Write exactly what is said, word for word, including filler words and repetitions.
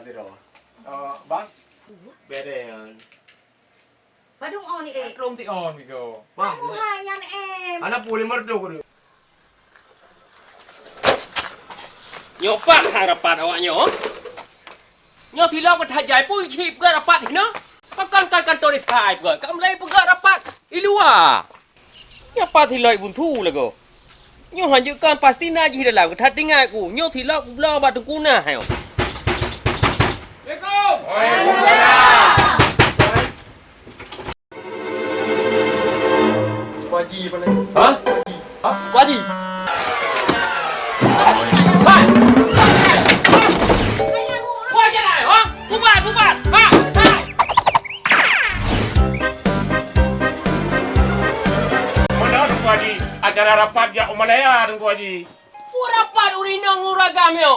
Sidroe. Eh, Bang. Bereng nyan. Padum on ni, eh? Padum ti on, Biko. Bang. Padum hai nyan, em? Hana pule meureudôh. Nyoe pat hai rapat awak nyoe. Nyoe silop ka that jai pun cit peugah rapat hinoe. Pakon kan kantô desa ai peugah. Ka mulai peugah rapat i luwa. Nyoe pat silop i bunsu lagoe. Nyoe hanjeuet kan pasti na jih dalam. Ka that ingat ku. Nyoe silop kubloe bak teungku na hai. Assalamualaikum. Waalaikumsalam. Kuaji, Pak Haji. Hah? Kuaji. Hah? Kuaji. Hai! Kuaji lah, ha? Bubar, bubar! Ha? Hai! Mana Teungku Haji? Acara rapat jak u Malaya, Teungku Haji. Peue rapat ureueng inong ngon ureueng agam nyoe?